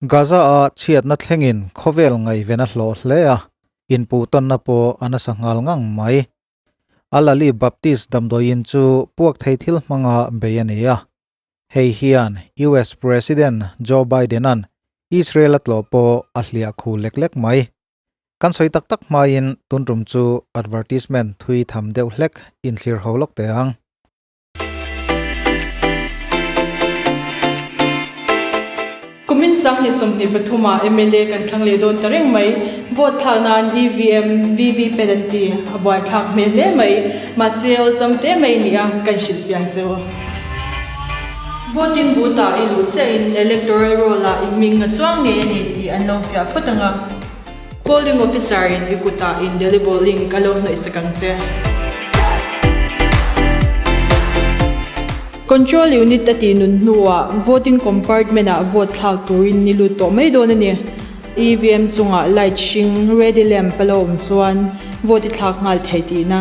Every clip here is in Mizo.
Gaza-a chhiatna thlengin khawvel ngaihven a hlawh hle a, inpuhtawnna pawh a nasa nghal ngang mai. Al-Ali Baptist damdawiin chu puak thei thil hmanga bei a ni a. Hei hian US President Joe Biden-a'n Israel a tlawh pawh a hliah khu lek lek mai. Kan sawi tak tak hmain tun tum chu advertisement thui tham deuh hlek inthlir ho lawk teh ang. Kumin 2023 ah mla kan thlang leh dawn ta reng mai. Vote thlak nan EVM, VVPAT an ti a buaithlak hmel hle mai. Mahse awlsam te mai ni a kan hrilh piang cheu. Voting booth ah i luh chiah in electoral roll ah i hming a chuang ngei a ni tih an lo fiah phawt ang a. Polling officer in i kutah indelible ink a lo hnawih sak ang che. Control unit a tih nun hnuah voting compartment ah vote thlak turin ni lut tawh mai dawn a ni. EVM chungah light hring, ready lamp, a lo awm chuan vote i thlak nghal thei tihna.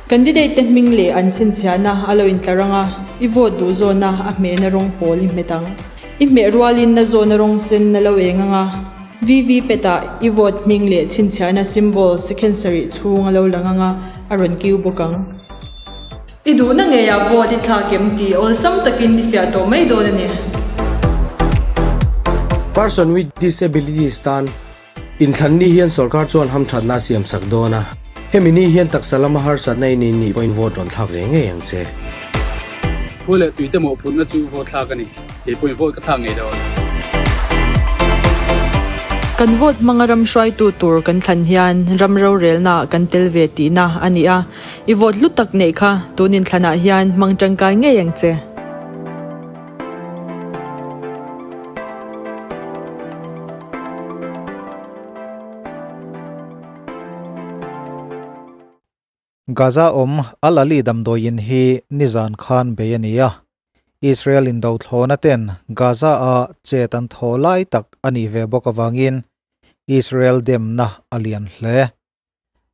Candidate te hming leh an chhinchhiahna a lo intlar ang a, i vote duh zawna a hmehna rawng pawl i hmet ang. I hmeh rualin na zawna rawng sen a lo eng ang a. VVPAT ah i vote hming leh chhinchhiahna symbol second sarih chhung a lo lang ang a, a rawn kiu bawk ang. I duhna ngeiah vote i thlak em tih awlsam takin i fiah tawh mai dawn a ni. Person with disabilities tan inthlan ni hian sorkar chuan hamthatna a siamsak dawn a, hemi ni hian taksa lama harsatna i nei nih pawhin vote rawn thlak ve ngei ang che. Khua leh tuite mawhphurhna chu vote thlak a ni. Kei pawhin vote ka thlak ngei dawn. Kan vote hmanga ram hruaitu tur kan thlan hian ram rorelna ah kan tel ve tihna a ni a, i vote hlu tak neih kha tun inthlanah hian hmang tangkai ngei ang che. Gaza awm Al Ahly damdawiin hi nizan khan bei a ni a, Israel indothlawna ten Gaza-a chet an thaw lai tak a nih ve bawk avangin Israel demna a lian hle.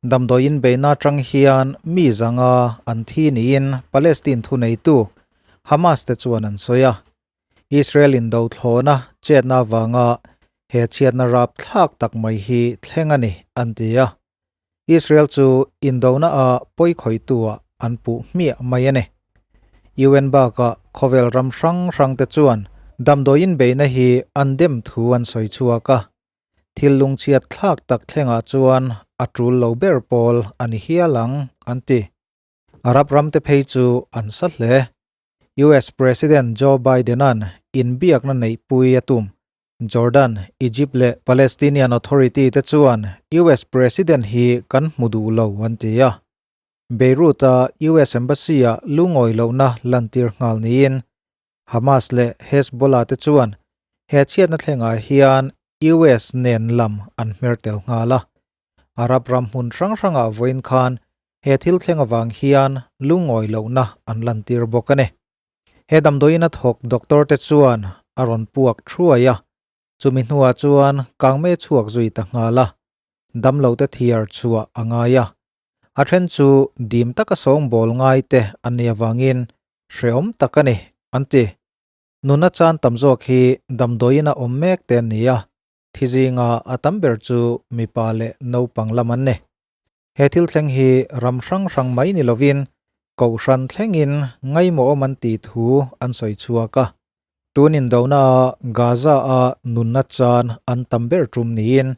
Damdawiin beihna atang hian mi zanga an thi niin Palestine thuneitu Hamas te chuan an sawi a, Israel indothlawna chetna avanga he chhiatna rapthlak tak mai hi thleng a ni an ti a. Israel chu indona ah pawikhawihtu ah an puh hmiah mai a ni. UN bakah khawvel ram hrang hrang te chuan damdawiin beihna hi an dem thu an sawi chhuak a, thil lungchhiat thlak tak thlengah chuan a tul lo ber pawl a ni hial ang an ti. Arab ram te phei chu an sa hle. US President Joe Biden-a'n inbiakna neihpui a tum. Jordan, Egypt leh Palestinian Authority te chuan US President hi kan hmu duh lo an ti a. Beirut-a US Embassy-ah lungawi lohna lantir nghal niin Hamas leh Hezbollah te chuan he chhiatna thlengah hian US nen lam an hmer tel nghal a. Arab ram hmun hrang hrangah vawiin khan he thil thleng avang hian lungawi lohna an lantir bawk a ni. He damdawiin a thawk doctor te chuan a rawn puak thuai a, chumi hnuah chuan kangmei a chhuak zui ta nghal a, damlo te thiar chhuah a ngai a. A then chu dim taka sawngbawl ngai te an nih avangin hrehawm tak a ni, an ti. Nuna chan tam zawk hi damdawiin a awm mek te an ni a, thi zinga a tam ber chu mipa leh naupang lam an ni. He thil thleng hi ram hrang hrang mai ni lovin Kohhran thlengin ngaimawhawm an tih thu an sawi chhuak a. Tun indona-a Gaza-a nunna chan an tam ber tum niin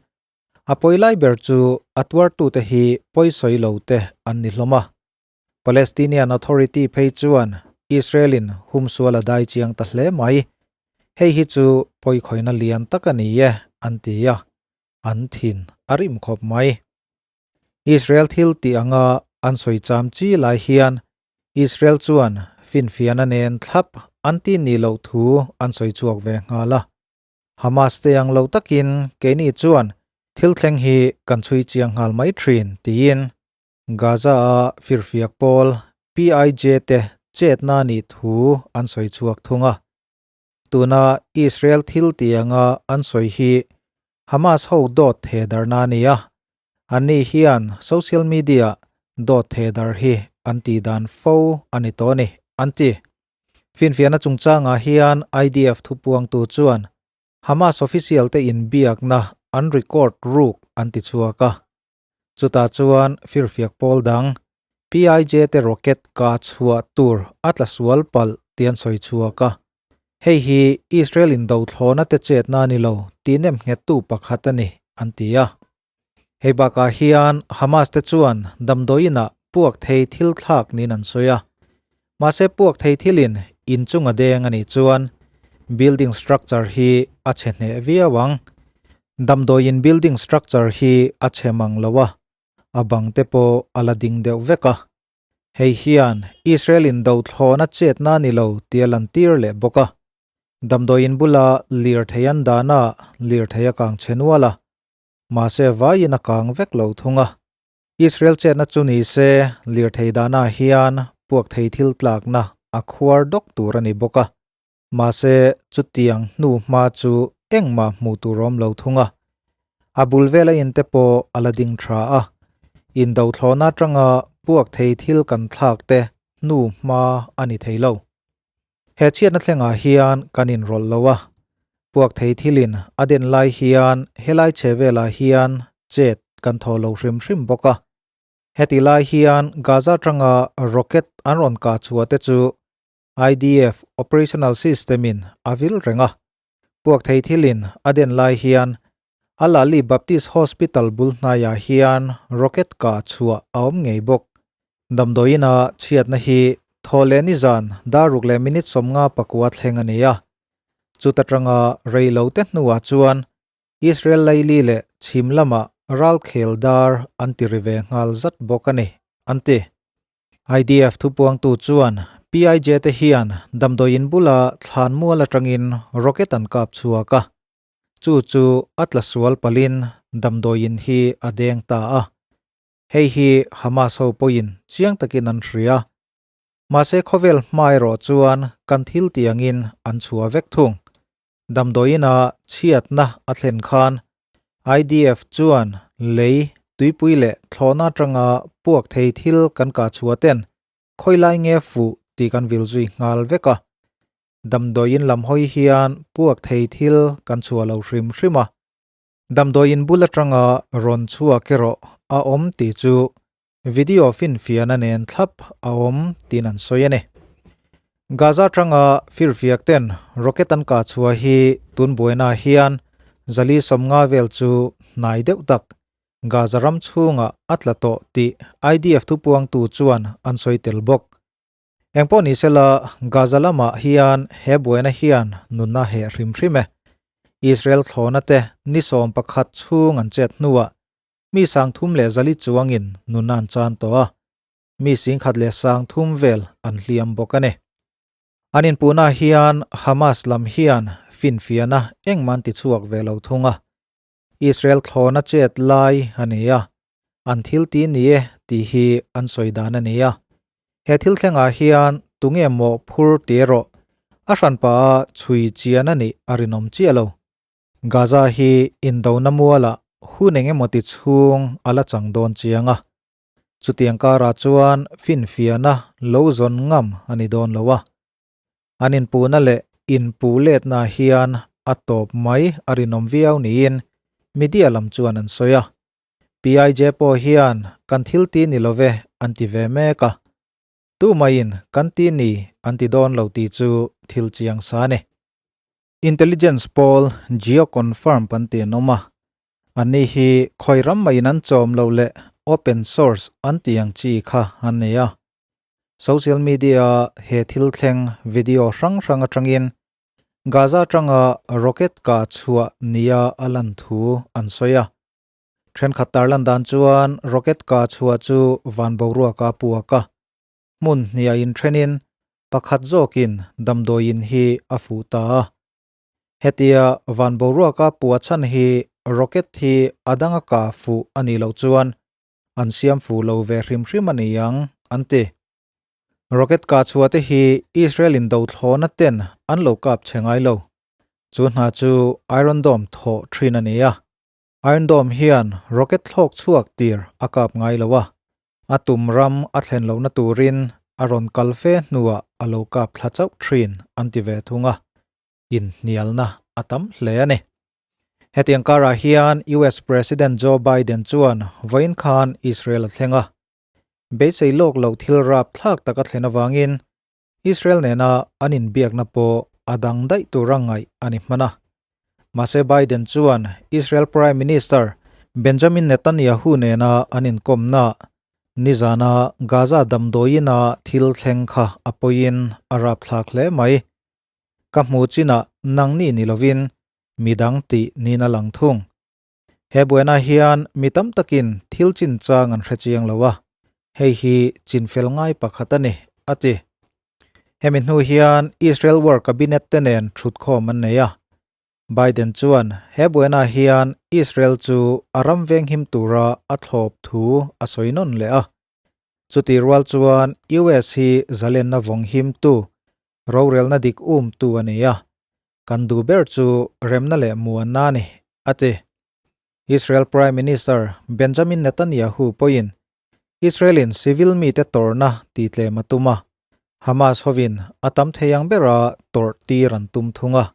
a pawi lai ber chu a tuartute hi pawisawi lo te an ni hlawm a. Palestinian Authority phei chuan Israel-in humsual a dai chiang ta hle mai. Hei hi chu pawikhawina lian tak a ni e, an ti a, an thin a rim khawp mai. Israel thil tih anga an sawi cham chi lai hian Israel chuan finfiahna nen thlap an ti nih loh thu an sawi chhuak ve nghal a. Hamas te ang lo takin keini chuan thil thleng hi kan chhui chiang nghal mai thin tiin Gaza-a firfiak pawl PIJ te chetna nih thu an sawi chhuak thung a. Tuna Israel thil ti anga an sawi hi Hamas ho dawt thehdarna a ni a, anni hian social media dawt thehdar hi an tih dan fo a ni tawh a ni, an ti. Finfiahna chungchangah hian IDF thupuangtu chuan. Hamas official te inbiakna an record ruk an ti chhuak a. Chutah chuan firfiak pawl dang PIJ te rocket kah chhuah tur a tla sual palh tih an sawi chhuak a. Hei hi Israel in dothlawna te chetna a ni lo tih nem nghettu pakhat a ni, an ti a. Hei bakah hian Hamas te chuan damdawiinah puak thei thil thlak niin an sawi a. Mahse puak thei thilin in chunga deng a nih chuan building structure hi a chhe hneh viau ang. Damdawiin building structure hi a chhe mang lo a, a bang te pawh a la ding deuh vek a. Hei hian Israel in dothlawna chetna a ni lo tih a lantir leh bawk a. Damdawiin bula lirthei an dahnaah lirthei a kang chhe nual a, mahse vaiin a kang vek lo thung a. Israel chetna chu ni se lirthei dahnaah hian puak thei thil tlakna a khuar dawk tur a ni bawk a. Mahse chutiang hnu hma chu engmah hmuh tur a awm lo thung a. A bul vela in te pawh a la ding tha a. Indothlawhna atanga puak thei thil kan thlak te hnu hma a ni thei lo. He chhiatna thlengah hian kan inrawlh lo a. Puak thei thilin a den lai hian helai chhe velah hian chet kan thaw lo hrim hrim bawk a. Heti lai hian Gaza atanga rocket an rawn kah chhuah te chu IDF operational system in a vil reng a. Puak thei thilin a den lai hian Al Ahli Baptist Hospital bul hnaiah hian rocket kah chhuah a awm ngei bawk. Damdawiina chhiatna hi thaw leh nizan dar ruk leh minute 54 thleng a ni a. Chuta tanga rei lo te hnuah chuan Israel laili leh chhim lamah ralkhel dar an ti ri ve nghal zat bawk a ni, an ti. IDF thupuangtu chuan PIJ te hian damdawiin bula thlan mual atangin rocket an kap chhuak a, chu chu a tla sual palin damdawiin hi a deng ta a. Hei hi Hamas ho pawhin chiang takin an hria. Mahse khawvel hma erawh chuan kan thil tiangin an chhuah vek thung. Damdawiina chhiatna a thlen khan IDF chuan lei, tuipui leh thlawhna atanga puak thei thil kan kah chhuah ten khawilai nge fuh tih kan vil zui nghal vek a. Damdawiin lam hawi hian puak thei thil kan chhuah lo hrim hrim a. Damdawiin bul atanga rawn chhuak erawh a awm tih chu Video finfiahna nen thlap a awm tiin an sawi a ni. Gaza atanga firfiak ten rocket an kah chhuah hi tun buaina hian zali 50 vel chu hnai deuh tak Gaza ram chhungah a tla tawh tih IDF thupuangtu chuan an sawi tel bawk. Engpawh ni sela Gaza lamah hian he buaina hian nunna heh hrim hrim e. Israel thlawhna te ni 11 chhung an chet hnuah Mi 340 chuangin nun an chan tawh a, mi 10,300 vel an hliam bawk a ni. An inpuhna hian Hamas lam hian finfiahna engmah an tichhuak ve lo thung a. Israel thlawna chet lai a ni a, an thil ti ni e tih hi an sawi dan a ni a. He thil thlengah hian tunge mawh phur tih erawh a hranpa a chhui chian a nih a rinawm chiah lo. Gaza hi indona mualah hun eng emaw ti chhung a la chang dawn chiang a, chutiang karah chuan finfiahna lo zawn ngam a ni dawn lo a. An inpuhna leh inpuh letna hian a tawp mai a rinawm viau niin media lam chuan an sawi a. PIJ pawh hian kan thil ti ni love an ti ve mek a, tumaiin kan ti ni an ti dawn lo tih chu thil chiang sa a ni. Intelligence pawl Geo-Confirm an tih an awm a, anni hi khawi ram maiin an chawm loh leh open source an tih ang chi kha an nei a. Social media-a he thil thleng video hrang hrang atangin Gaza atanga rocket kah chhuah nia a lan thu an sawi a. Thenkhat tarlan dan chuan rocket kah chhuah chu van boruaka a puak a. Hmun hniah inthenin pakhat zawkin damdawiin hi a fuh ta a. Hetia van boruaka pua chhan hi rocket hi a danga kah fuh a nih loh chuan an siam fuh lo ve hrim hrim a ni ang, an ti. Rocket kah chhuah te hi Israel in dothlawhna ten an lo kap che ngai lo. Chu hna chu Iron Dome thawh thin a ni a. Iron Dome hian rocket thlawk chhuak tir a kap ngai lo a. A tum ram a thlen lohna turin a rawn kal fe hnuah a lo kap thla chauh thin an ti ve thung a. inhnialna a tam hle a ni. Hetiang karah hian US President Joe Biden chuan vawiin khan Israel a thleng a. Beisei lawk loh thil rapthlak tak a thlen avangin Israel nena an inbiakna pawh a dang daih tura ngaih a ni hman a. Mahse Biden chuan Israel Prime Minister Benjamin Netanyahu nena an inkawmna nizana Gaza damdawiina thil thleng kha a pawiin a rapthlak hle mai. Ka hmu chinah nangni ni lovin midang tih niin a lang thung. He buaina hian mi tam takin thil chinchang an hre chiang lo a, hei hi chinfel ngai pakhat a ni, a ti. Hemi hnu hian Israel War Cabinet te nen thutkhawm an nei a. Biden chuan he buaina hian Israel chu a ram venghim tura a thlawp thu a sawi nawn leh a. Chutih rual chuan US hi zalenna vawng himtu, rorelna dik umtu a ni a, Kan duh ber chu remna leh muanna a ni, a ti. Israel Prime Minister Benjamin Netanyahu pawhin Israel-in civil mite tawrhna tihtlem a tum a, Hamas hovin a tam thei ang bera tawrh tir an tum thung a.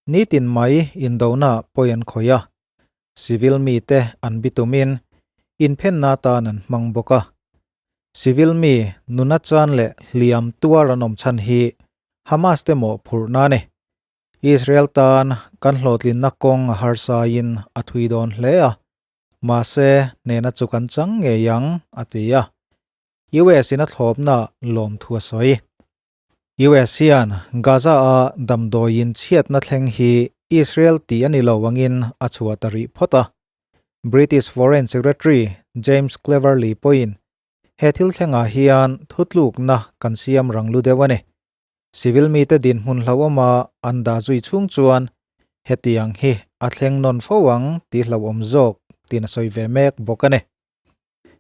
Nitin mai indona pawi an khawih a, civil mite an bitumin inphenna atan an hmang bawk a. Civil mi nuna chan leh hliam tuar an awm chhan hi Hamas te mawhphurhna a ni. Israel tan kan hlawhtlinna kawng a harsaiin a thui dawn hle a, mahse hnehna chu kan chang ngei ang, a ti a. US in a thlawpna lawmthu a sawi. US hian Gaza-a damdawiin chhiatna thleng hi Israel tih a ni lo angin a chhuah ta rih phawt a. British Foreign Secretary James Cleverly pawhin He thil thlengah hian thutlukna kan siam rang lu deuh a ni. Civil mite dinhmun hlauhawma an dah zui chhung chuan hetiang hi a thleng nawn fo ang tih hlauhawm zawk tiin a sawi ve mek bawk a ni.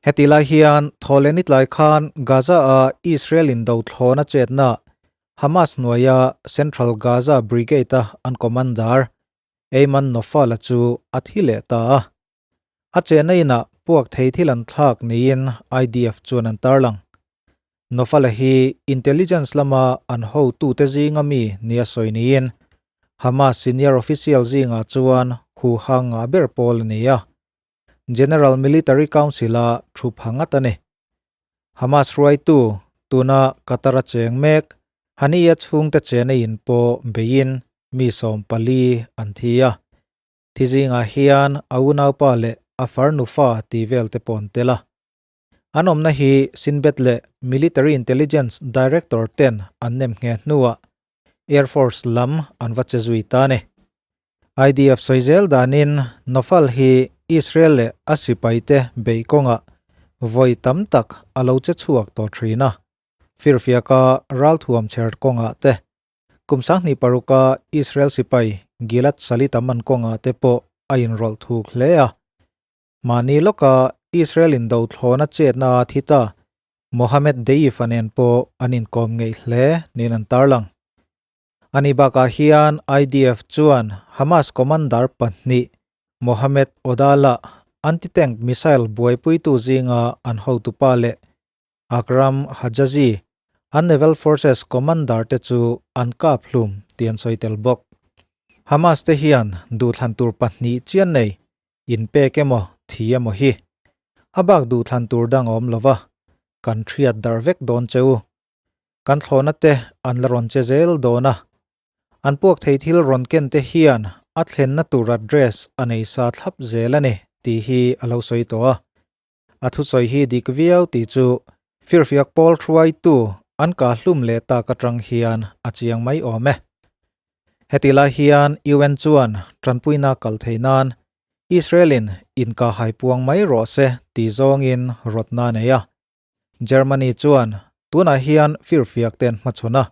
Heti lai hian Thawhlehni tlai khan Gaza-a Israel in dothlawna chetna Hamas hnuaia Central Gaza Brigade-a an commander Ayman Nofal-a chu a thi leh ta a. A chenna inah puak thei thil an thlak niin IDF chuan an tarlang. Nofala hi intelligence lama an hotute zinga mi nia sawi niin Hamas senior official zingah chuan huha ngah ber pawl a ni a, General Military Council-a thu pha ngat a ni. Hamas hruaitu tuna Qatar-a cheng mek Haniya chhungte chena in pawh beiin mi 14 an thi a. Thi zingah hian a unaupa leh a farnu fa tih vel te pawh an tel a. An awmna hi Shin Bet leh Military Intelligence Director ten an nem nghe hnuah Air Force lam an va che zui ta a ni. IDF sawi zel danin Nofal hi Israel leh a sipaite beih kawngah vawi tam tak a lo che chhuak tawh thin a, firfiaka ralthuam chher kawngah te Kum 26a Israel sipai Gilad Shalit a man kawngah te pawh a inrawlh thuk hle a. Mahni lawka Israel indo thlawna chetna a thi ta Mohammed Deif-a nen pawh an inkawm ngeih hle niin an tarlang. Ani bakah hian IDF chuan Hamas commander pahnih Mohammed Odala anti-tank missile buaipuitu zinga an hotupa leh Akram Hajazi, an Naval Forces Commander te chu an kap hlum tih an sawi tel bawk. Hamas te hian duhthlan tur pahnih chian nei, inpek emaw thi emaw hi. A bak duhthlan tur dang a awm lova, kan thiat darh vek dawn che u. Kan thlawhna te an la rawn che zel dawn a. An puak thei thil rawn ken te hian a thlenna tur address a nei sa thlap zel a ni tih hi a lo sawi tawh a. A thusawi hi dik viau tih chu firfiak pawl hruaitu an kah hlum leh tak atang hian a chiang mai awm e. Heti lai hian UN chuan tanpuina kal thei nan Israel-in inkahhai puang mai rawh se tih zawngin rawtna a nei a. Germany chuan tunah hian firfiak te an hmachhawn a,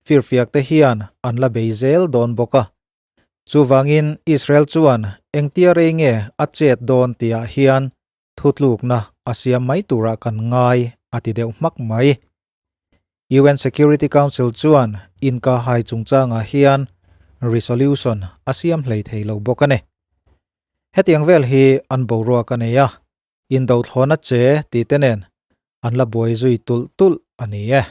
firfiak te hian an la bei zel dawn bawk a. Chuvangin Israel chuan engtia rei nge a chet dawn tihah hian thutlukna a siam mai turah kan ngai a ti deuh hmak mai. UN Security Council chuan inkahhai chungchangah hian resolution a siam hlei thei lo bawk a ni. Hetiang vel hi an boruak a nei a, indothlawna che tih te nen an la buai zui tulh tulh a ni e.